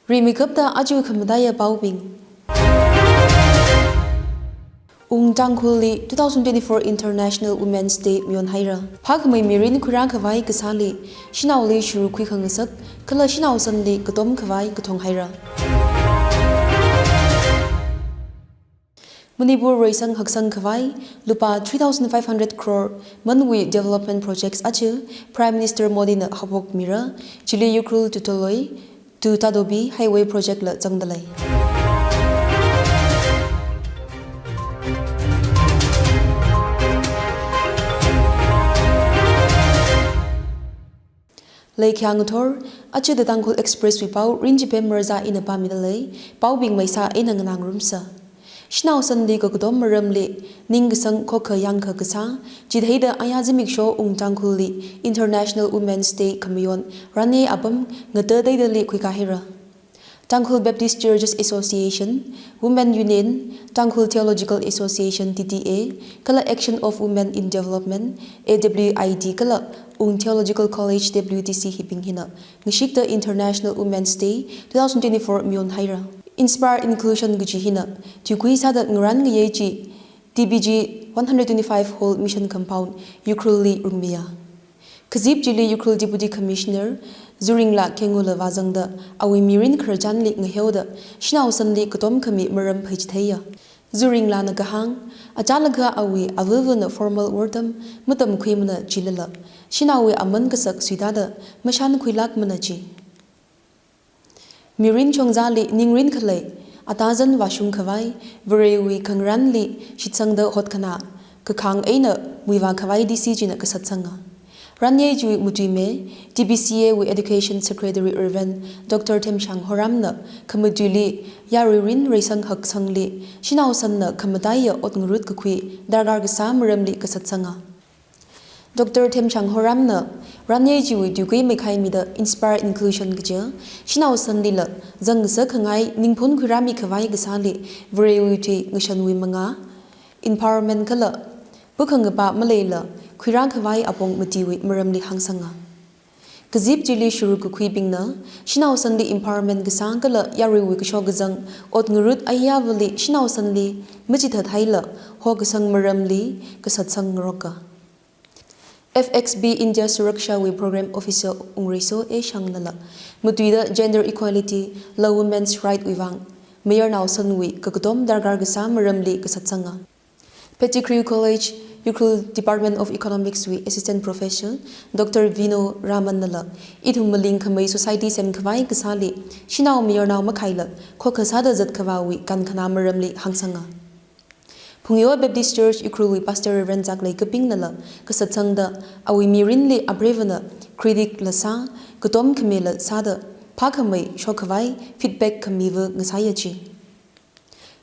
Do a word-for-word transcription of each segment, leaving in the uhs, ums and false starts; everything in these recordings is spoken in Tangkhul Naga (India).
Rimeikapta aja khamataiya paobing. Wung Tangkhulli two thousand twenty-four International Women's Day mayonhaira. Phākhamei mirin khuirākhavai kasāli, shanaoli shuruk khuikhangasak, kala shanao sanli katom khavai kathonghaira. Manipur reisang haksang khavai lupā three thousand five hundred crore manwui development projects aja Prime Minister Modi na haophokmira, chili Ukhrul to Toloi to Tadobi highway project la zangdalei. Leikhyang thor, aja The Tangkhul Express wui pao Rinchiphem Marazā ina pāmidalei, paobing maisā eina nganāngarumsa. Shanao sanli kakatom maramli, ningkasang khokha yangkha kasā, chitheida aya zimiksho Wung Tangkhulli International Women's Day khamayon, ranye apam ngata teidali khuikāhaira. Tangkhul Baptist Churches Association, Women Union, Tangkhul Theological Association, T T A, kala Action of Women in Development, A W I D, kala Wung Theological College, W T C, hibing hina ngashikta International Women's Day two thousand twenty-four mayonhaira. Inspire Inclusion kaji hina tuikui sāda ngaran ngayei chi T B G one hundred twenty-five Hall Mission Compound, Ukhrulli rungmiya. Kazip chili Ukhrul Deputy Commissioner Zuringla Kengula vāzangda awui mirin khararchanli ngaheoda shanao sanli katom khami maram phaichitheiya. Zuringlana kahāng, achālakha awui avavana formal wortam matamkhuimana chilala, shanaowui aman kasak suitāda mashankhuilākmana chi. Mirin chongzali ningrin khalei, atazan vāshung khavai, Varewui khangaranli shitsangda hotkhanā, kakhāng eina muivā khavai D C china kasatsanga. Ranye chiwui matuime, T B C A wui Education Secretary Reverend Doctor Themshang Horamna, khamatuili, yaruirin reisang haksangli, shanao sanna khamataiya ot ngarut kakhui darkar kasā maramli kasatsanga. Doctor Themshang Horamna, ranye chiwui tuikui meikhaimida Inspire Inclusion kaja, shanao sanlila, zangsa khangai ningphun khuirāmi khavai kasāli, Varewui tui ngashanwui mangā, empowerment kala, pukhangapa maleila, khuirā khavai apong matiwui maramli hāngsanga. Kazip chili shuruk kakhuibingna, shanao sanli empowerment kasā kala yaruiwui kashok kazang, ot ngarut ayavali shanao sanli, machithat haila, hokasang maramli, kasatsang ngaroka. F X B India Suraksha wui Program Officer Ungreiso A Shangnala, matuida gender equality, la women's right wui vang, mayarnao sanwui kakatom darkar kasā maramli kasatsanga. Pettigrew College, Ukhrul Department of Economics wui Assistant Professor, Doctor Vino Raman nala, ithum maling khamei society semkhavai kasāli, shanao mayarnao makhaila, khokha sāda zatkhavāwui kankhanā maramli hāngsanga. Phungyo Baptist Church Ukhrulwui Pastor Reverend Zaklei Kaping nala, kasatsangda, awui mirinli apreivana, critic la sā, katom khamela sāda, phākhamei shokhavai, feedback khamiva ngasāya chi.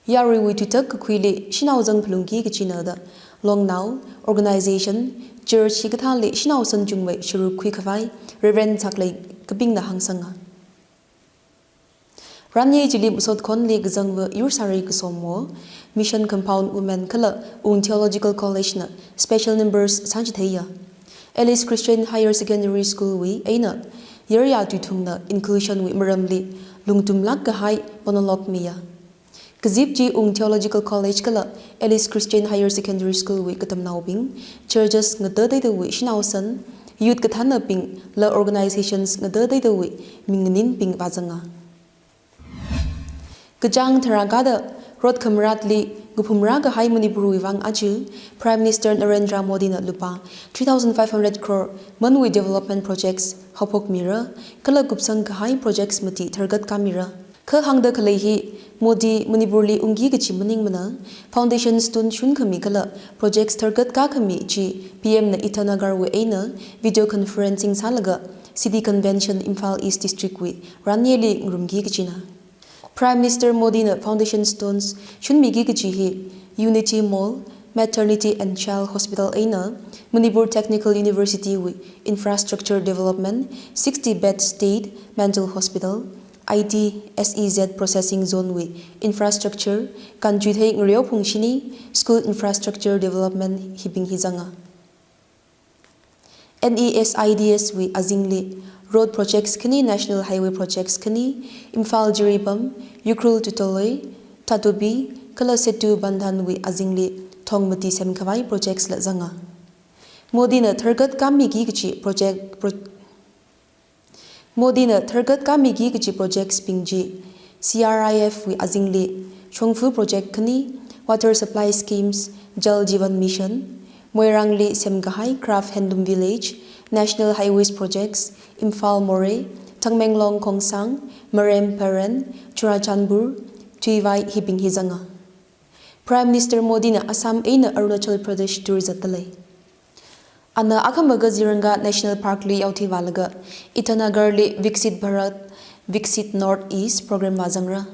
Yaruiwui tuitak kakhuili, shanao zang phalungki kachina da, longnao, organization, church hikathāli, shanao sanchungwui shuruk khuikhavai, Reverend Zaklei Kapingna hāngsanga. Ranye chili masot khonli kazangva yursāri kasomo, Mission Compound Women kala Wung Theological College na special numbers sāchitheiya. Alice Christian Higher Secondary School wui eina, yarya tuithungna inclusion wui maramli, lungtumlāk kahai monologue miya. Kazip chi Wung Theological College kala Alice Christian Higher Secondary School wui katamnaobing, churches ngata teidawui shanao san, youth kathānabing, la organizations ngata teidawui minganinbing vāzanga. Kachāng tharākada, rot khamaratli, ngaphumrā kahai Manipurwui vang aja, Prime Minister Narendra Modi na lupā three thousand five hundred crore manwui development projects haophokmira, kala kupsang kahai projects mati tharkatkāmira. Kha hāngda khalei hi, Modi Manipurli ungki kachi maningmana, foundation stone shunkhami kala projects tharkatkā khami chi P M na Itanagar wui eina video conferencing sālaga City Convention Imphal East District wui ranyeli ngarumki kachina. Prime Minister Modi na foundation stones shunmiki kachi hi Unity Mall, Maternity and Child Hospital eina Manipur Technical University wui infrastructure development, sixty bed state mental hospital, I T, S E Z processing zone wui infrastructure, kanchuithei ngareophung shini, school infrastructure development hibing hi zanga. N E S I D S wui azingli, Road projects khani, National Highway projects khani, Imphal Jiribam, Ukhrul to Toloi, Tatubi, kala Setu Bandhan wui azingli thong mati semkhavai projects la zanga. Modi na tharkat kamiki kachi project pro, Modi na tharkat kamiki kachi projects bing chi C R I F wui azingli Shongfa project khani, water supply schemes, Jal Jeevan Mission, Moirangli semkahai Craft Handloom Village, National Highways projects, Imphal Moreh, Tamenglong Khongsang, Marem Peren, Churachandpur, Thuivai hibing hi zanga. Prime Minister Modi na Assam eina Arunachal Pradesh tour zatdalei. Ana akhamaga Ziranga National Park li yaothui vālaga Itanagar li Viksit Bharat, Viksit North East program vāzangra.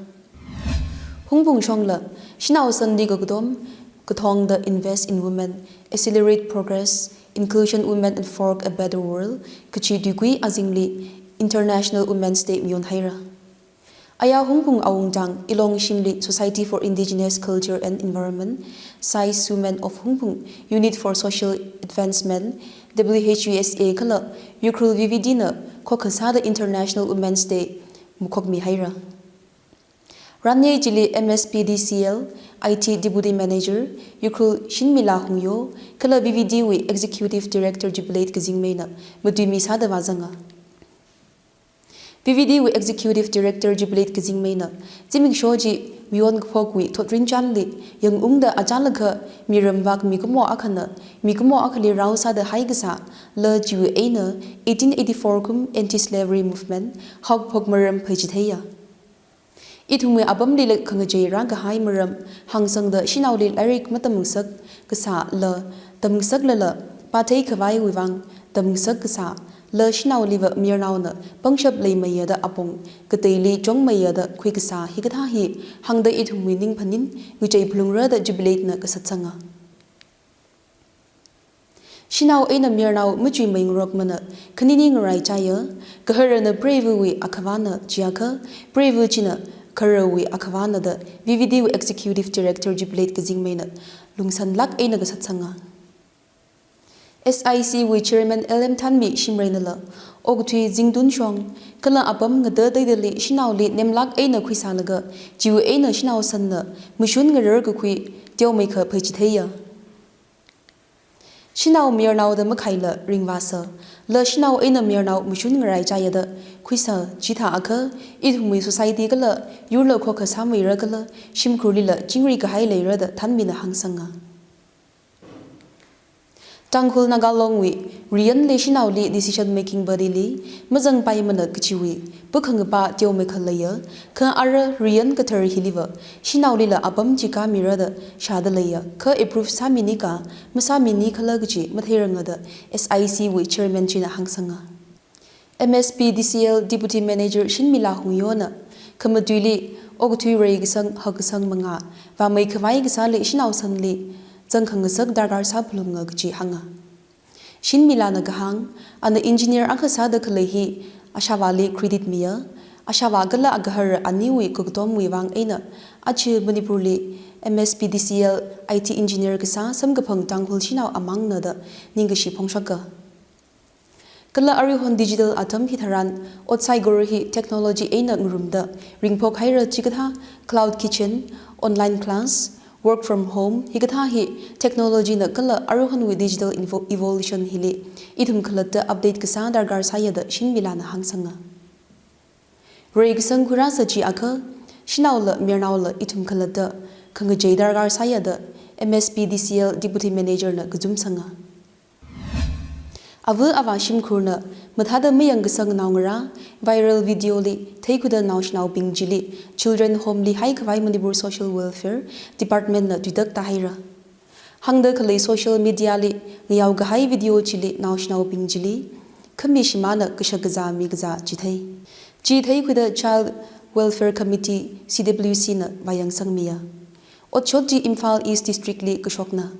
Hungpung shongla, shanao sanli kakatom, kathongda invest in women, accelerate progress, inclusion women and forge a better world, kachi tuikui azingli International Women's Day mayonhaira. Aya Hungpung awungtang Ilong shimli Society for Indigenous Culture and Environment, SICE Women of Hungpung, Unit for Social Advancement, W H U S A kala Ukhrul V V D na khokkha sāda International Women's Day makhokmihaira. Ranye chili M S P D C L, I T Deputy Manager, Ukhrul Shinmila Hungyo, kala V V D wui Executive Director Jubilate Kazingmeina matuimi sāda vāzanga. V V D wui Executive Director Jubilate Kazingmeina, zimiksho chi mayon kaphokwui thotrin chanli, yangungda achālakha miram vak mikumo akhana, mikumo akhali rao sāda haikasā, la chiwui eina eighteen eighty-four kum anti-slavery movement haokaphok maram phaichitheiya. Ithumwui apamlila khangachei rākahai maram hāngsangda shanaoli lairik matamngasak kasā la tamngasaklala pāthei khavaiwui vang tamngasak kasā la shanaoliva mayarnaona pangshap leimeiya da apong kateili chongmeiya da khuikasā hikathā hi hāngda ithumwui ning phaning ngachei phalungra da Jubilate na kasatsanga. Shanao eina mayarnao machuimei ngarokmana khanini ngaraichaiya, gaharana preiva̱wui akhavāna chiakha, preiva̱ china gaharawui akhavāna da V V D wui Executive Director Jubilate Kazingmeina lungsanlāk eina kasatsanga. S I C wui Chairman L M Thanmi Shimreinala, okathui zingtun shong, kala apam ngada teidali shanaoli nemlāk eina khuisālaga, chiwui eina shanao sanna mashun ngarar kakhui teomeikha phaichitheiya. Shanao mayarnaoda makhaila ringvāsa, la shanao eina mayarnao mashun ngaraichaiya da khuisa chithāakha, ithumwui society kala yurla khokkha sāmeira kala shimkhurlila chingri kahai leira da Thanmina hāngsanga. Tangkhul Naga Longwui Riyanli shanaoli decision making body li mazangpaimana kachiwui pakhangapa teomeikha leiya, kha ara Riyan kathar hiliva shanaolila apam chi kamira da shāda leiya, kha approve sāminika masāminikhala kachi matheiranga da S I C wui Chairman china hāngsanga. M S P D C L Deputy Manager Shinmila Hungyona, khamatuili okathui reikasang hakkasang manga vāmeikhavai kasāli shanao sanli zangkhangasak darkar sāphalunga kachi hānga. Shinmilana kahāng, ana engineer akha sāda khalei hi ashāvāli credit miya, ashāvā kala agahara aniwui kakatomwui vang eina, aja Manipurli M S P D C L I T engineer kasā samkaphang Tangkhul shanao amangna da ningkashi phongshoka. Kala aruihon digital atam hitharan, ot saikora hi technology eina ngarumda ringphok haira chikathā cloud kitchen, online class, work from home, hikathā hi technology na kala aruihonwui digital evo-, evolution hili ithum khalatta update kasā darkar sāya da Shinmilana hāngsanga. Reikasang khuirāsa chiakha, shanaola mayarnaola ithum khalatta khangachei darkar sāya da M S P D C L Deputy Manager na kazumsanga. Ava avā shimkhurna mathāda mayangkasang naongarā viral video li theikhuida naoshinaobing chili Children Home li haikhavai Manipur Social Welfare Department na tuitak tāhaira. Hāngda khalei social media li ngayaokahai video chili naoshinaobing chili khami shimānna kashakazā mikazā chithei. Chi theikhuida Child Welfare Committee, C W C na vāyangsangmiya. Otshot chi Imphal East District li kashokna.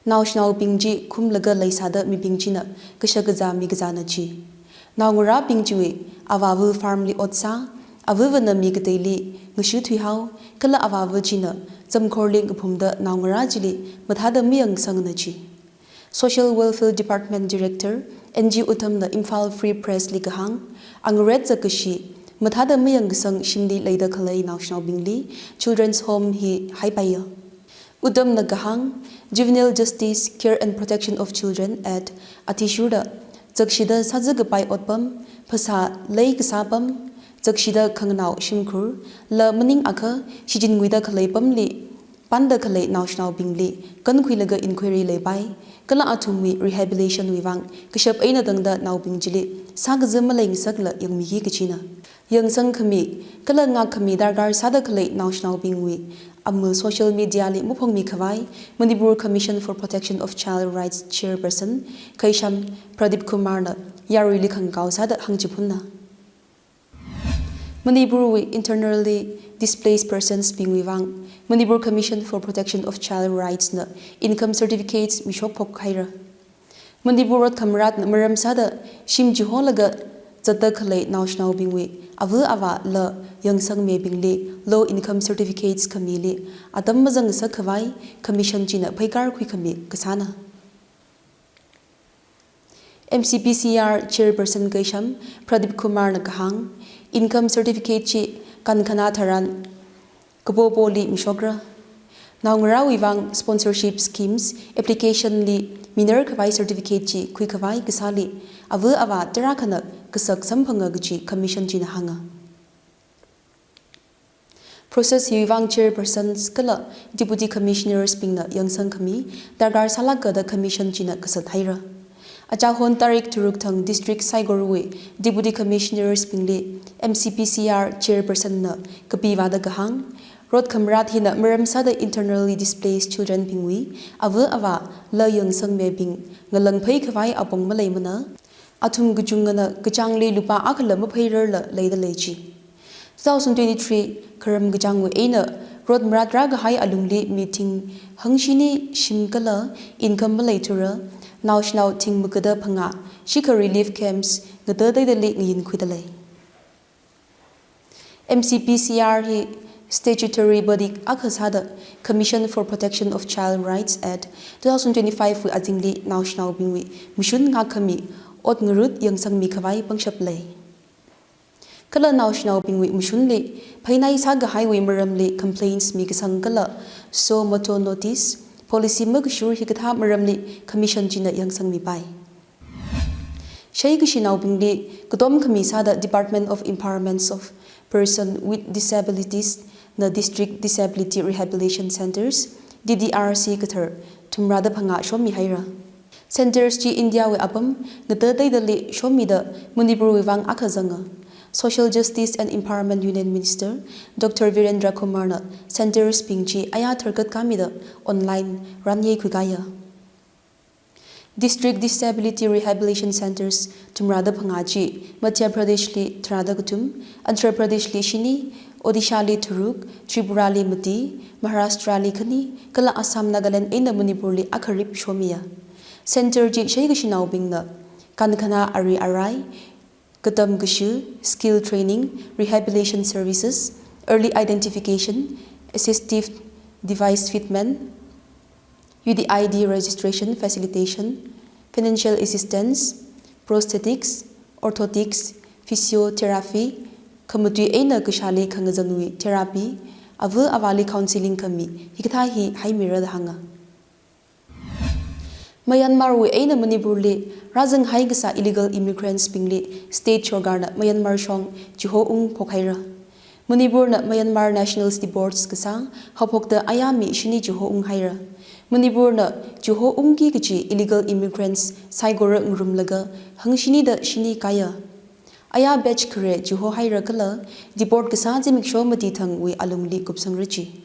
Naoshinaobing chi khumlaga leisāda mibing china kashakazā mikazāna chi. Naongarābing chiwui avāva farm li ot sā, avavana mi kateili ngashu thuihao, kala avāva china zamkhorli kaphumda naongarā chili mathāda mayangsangna chi. Social Welfare Department Director N G Uttamna Imphal Free Press li kahāng, angaret zakkashi, mathāda mayangkasang shimli leida khalei naoshinaobingli Children's Home hi haipaiya. Uttamna kahāng, Juvenile Justice, Care and Protection of Children Act athishurda, zakshida sāzakapai otpam, phasā leikasā pam, zakshida khanganao shimkhur, la maningakha shichin nguida khalei pamli panda khalei naoshinaobingli kankhuilaga inquiry leipai, kala athumwui rehabilitation wui vang kashap eina tangda naobing chili sākaza maleingasakla yangmiki kachina. Yangsang khami, kala ngak khami darkar sāda khalei naoshinaobingwui amal social media li maphongmi khavai, Manipur Commission for Protection of Child Rights Chairperson Keisham Pradeep Kumar na yaruili khangakao sāda hāngchiphunna. Manipurwui internally displaced persons bingwui vang, Manipur Commission for Protection of Child Rights na income certificates mishokphok haira. Manipur rot khamratna maram sāda shim chiholaga zatda khalei naoshinaobingwui ava avā la yangsangmibingli low income certificates khamili atam mazangasak khavai Commission china pheikar khuikhami kasāna. M C P C R Chairperson Keisham Pradeep Kumar na kahāng, income certificate chi kankhanā tharan kapopoli mishokra. Naongarāwui vang sponsorship schemes application li minar khavai certificate chi khuikhavai kasāli ava avā tarākhana kasak samphanga kachi Commission china hānga. Process hiwui vang Chairpersons kala Deputy Commissioners bingna yangsang khami darkar sālāka da Commission china kasat haira. Achahon tarik tharuk thang district saikorawui Deputy Commissioners bingli M C P C R Chairperson na kapi vāda kahāng, rot khamrat hina maram sāda internally displaced children bingwui ava avā la yangsangmibing ngalāngphei khavai apong maleimana. Athum kachungana kachāngli lupā akhala mapheirarla leida lei chi. Two thousand twenty-three kharam kachāngwui eina rot marat rākahai alungli meeting hangshini shim kala income maleithura naoshinao thing magada phangā shikha relief camps ngatateidali ngayinkhuida lei. M C P C R hi statutory body akha sāda Commission for Protection of Child Rights Act two thousand twenty-five wui azingli naoshinaobingwui mashun ngākkhami ot ngarut yangsangmi khavai pangshap lei. Kala naoshinaobingwui mashunli pheinai sākahaiwui maramli complaints mikasang kala suo motu notice, policy makashur hikathā maramli Commission china yangsangmipai. Shaikashinaobingli katom khami sāda Department of Empowerment of Person with Disabilities na District Disability Rehabilitation Centres, D D R C kathar thumrāda phangā shommi haira. Centres chi India wui apam ngatateidali shommida Manipur wui vang akha zanga. Social Justice and Empowerment Union Minister Doctor Virendra Kumar na centres bing chi aya tharkat kāmida online run yeikhui kaya. District Disability Rehabilitation Centres thumrāda phangā chi Madhya Pradesh li tharāda kathum, Andhra Pradesh li shini, Odisha li tharuk, Tripura li mati, Maharashtra li khani, kala Assam, Nagaland eina Manipur li akharip shomiya. Centre chi shaikashinaobingna kankhanā ari arai, katam kashu, skill training, rehabilitation services, early identification, assistive device fitment, U D I D registration facilitation, financial assistance, prosthetics, orthotics, physiotherapy, khamatui eina kashāli khangazanwui therapy, ava avāli counselling khami hikathā hi haimira da hānga. Myanmar wui eina Manipur li rāzanghai kasā illegal immigrants bingli state sorkarna Myanmar shong chihoung phok haira. Manipurna Myanmar nationals deports kasā haophokta aya mi shini chihoung haira. Manipurna chihoungki kachi illegal immigrants saikora ngarumlaga hangshinida shini kaya. Aya batch khare chiho haira kala deport kasā zimiksho mati thangwui alungli kupsangra chi.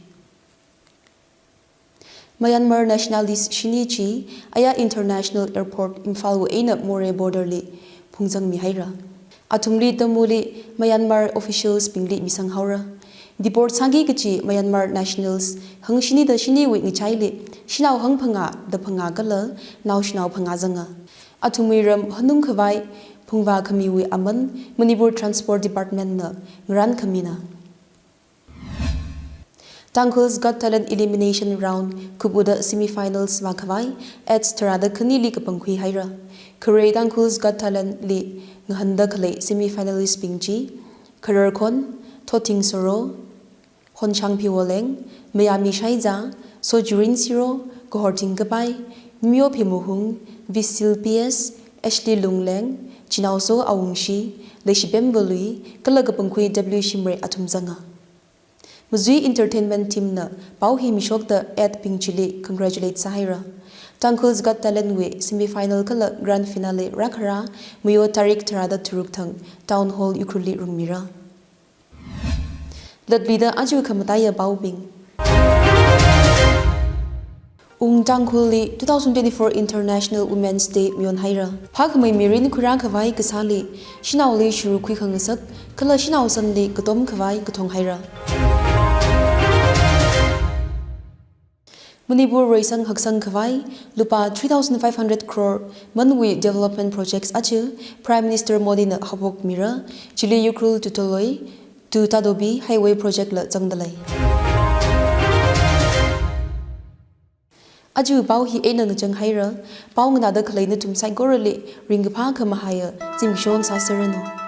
Myanmar nationalist shini chi aya International Airport Imphal wui eina Moreh border li phungzangmi haira. Athumli Tamuli Myanmar officials bingli misang haora. Deport sāki kachi Myanmar nationals hangshinida shiniwui ngachaili shanao hangphangā da phangā kala naoshinao phangā zanga. Athumwui ram hanung khavai phungvā khamiwui aman Manipur Transport Department na ngarān khamina. Tangkhul's Got Talent Elimination Round khupuda semi-finals vākhavai ads tharāda khanili kapangkhui haira. Khare Tangkhul's Got Talent li ngahānda khalei semi-finalist bing chi, Khararkhon, Thothing Soro, Honshang Phiwoleng, Mayami Shaiza, Sojurin Siro, Kahorthing Kapai, Myo Phimuhung, Visil P S, Ashley Lungleng, Chinaoso Awungshi, Leishipem Valui, kala kapangkhui W Shimray athum zanga. Mazui Entertainment team na pao hi mishokta ad bing chili congratulate sāhaira. Tangkhul's Got Talent wui semi-final kala grand finale rākhara mayo tarik tharāda tharuk thang Town Hall Ukhrulli rungmira. Latluida aja khamataiya paobing. Ung Tangkhulli two thousand twenty-four International Women's Day mayon haira. Phākhamei mirin khuirākhavai kasāli, shanaoli shurkhui khangasak, kala shanao sanli katom khavai kathong haira. Manipur reisang haksang khavai lupā three thousand five hundred crore manwui development projects aja Prime Minister Modi na haophokmira, chili Ukhrul to Toloi to Tadobi highway project la zangdalei. Aja pao hi eina ngachang haira, pao nganāda khalei nathum saikorali ringkaphā khamahaiya zimiksho sāserranu.